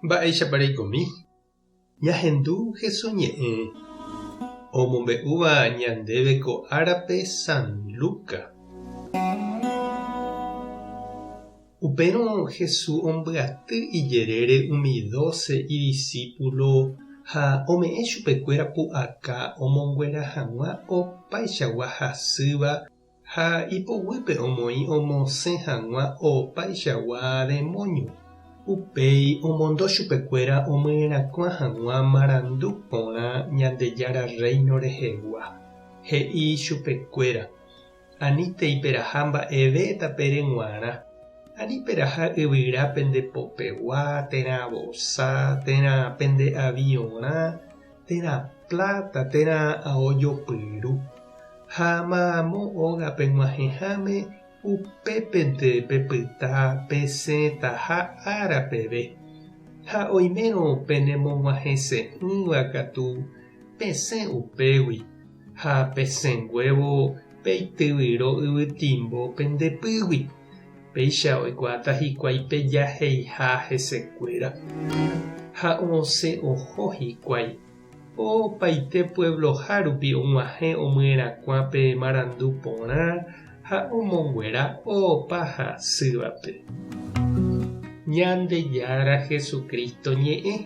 Mba'éichapa reikomi? Ñahendu Jesús ñe'ẽ omombe'úva ñandéve ko árape San Lucas. Upérõ Jesús ombyaty ijerére umi dóse idisípulo ha ome'ẽ chupekuéra pu'aka omonguera hag̃ua opaichagua hasýva Ha ipoguýpe omoĩ omosẽ hag̃ua opaichagua demóño. Upéi omondo chupekuéra omyerakuã hag̃ua marandu porã Ñandejára Rréino rehegua. He'i chupekuéra, Anítei peraha mba'eve tapére g̃uarã. Ani peraha yvyra pende popegua, térã vosa, térã pende aviõrã, térã pláta, térã ao jopyru. Ha mamo óga peg̃uahẽháme upépente pepyta pesẽtaha ára peve. Ha oimérõ penemog̃uahẽse'ỹva katu pesẽ upégui, ha pesẽnguévo peityvyro yvytimbo pende pýgui, péicha oikuaáta hikuái pejaheiha hesekuéra. Ha osẽ oho hikuái. Opaite puebloha rupi og̃uahẽ omyerakuã pe marandu porã ha omonguera opa hasývape. Ñandejára Jesucristo ñe'ẽ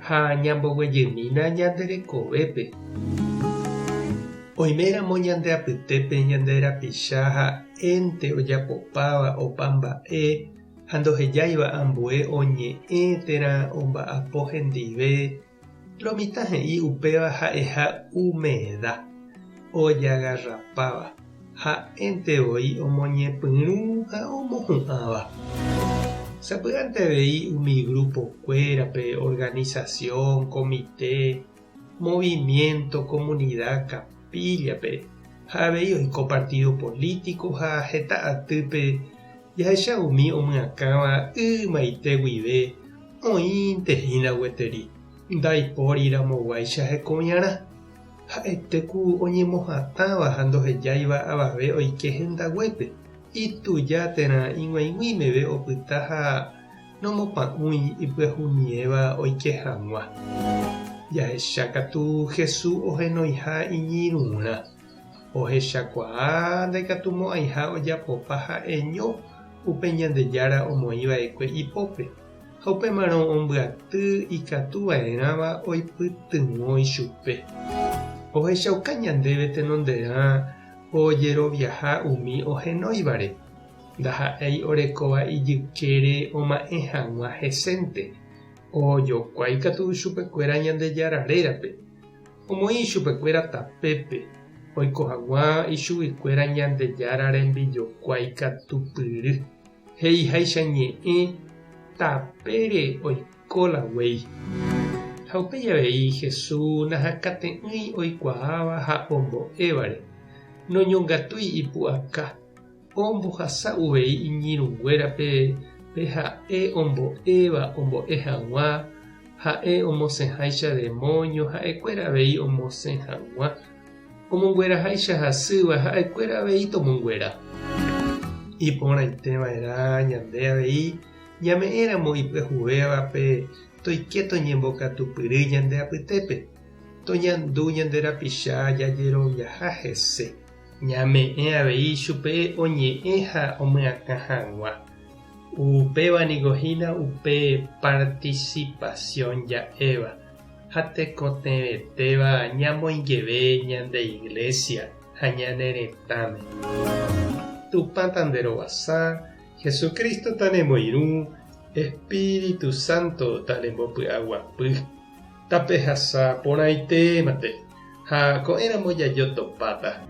ha ñamboguejymína ñande rekovépe. Oiméramo ñande apytépe ñande rapicha ha'énte ojapopáva opa mba'e ha ndohejáiva ambue oñe'ẽ térã omba'apo hendive, lo mitã he'i upéva ha'eha umeda, ojagarrapáva, ha'énte voi omoñepyrũ ha omohu'ãva. Sapy'ánte avei umi grupo-kuérape, organización, comité, movimiento, comunidad, capilla-pe, ha avei oiko partido político ha heta atýpe Jahecha umi omyakãva ymaite guive oĩnte hína gueteri, ndaipóri ramoguáicha hekoviarã. Ha'ete ku oñemohatãva ha ndohejáiva avave oike hendaguépe, ituja térã ig̃uaig̃ui meve opyta ha nomopa'ũi ipyahumiéva oike hag̃ua. Jahecha katu Jesús ohenoiha iñirũrã. Ohechakuaa ndaikatumo'ãiha ojapopa ha'eño upe Ñandejára omoĩva'ekue ipópe, ha upémarõ ombyaty ikatuva'erãva oipytyvõ ichupe. Ohechauka ñandéve tenonderã ojeroviaha umi ohenóivare, ndaha'éi orekóva ijykére oma'ẽ hag̃ua hesénte, ojokuái katu chupekuéra Ñandejára rérape. Omoĩ ichupekuéra tapépe, oiko haguã ichuguikuéra Ñandejára rembijokuái katupyry, he'iháicha ñe'ẽ tapére oiko la guéi. Ha upéi avei Jesús nahakate'ỹi oikuaáva ha ombo'évare, noñongatúi ipu'aka, ombohasa uvei iñirũnguérape pe ha'e ombo'éva ombo'e hag̃ua, ha'e omosẽháicha demóño ha'ekuéra avei omosẽ hag̃ua, omongueraháicha hasýva ha'ekuéra avei tomonguera. Iporãite va'erã ñande avei ñame'ẽramo ipyahuvévape toike toñembokatupyry ñande apytépe, toñandu ñande rapicha jajeroviaha hese. Ñame'ẽ avei chupe oñe'ẽ ha omyakã hag̃ua. Upéva niko hína upe participación ja'éva ha tekotevẽtéva ñamoingeve ñande Iglesia ha ñane retãme. Tupã tanderovasa, Jesucristo tanemoirũ, Espíritu Santo tanembopy'aguapy. Tapehasa porãitémante. Ha ko'ẽramo jajotopáta.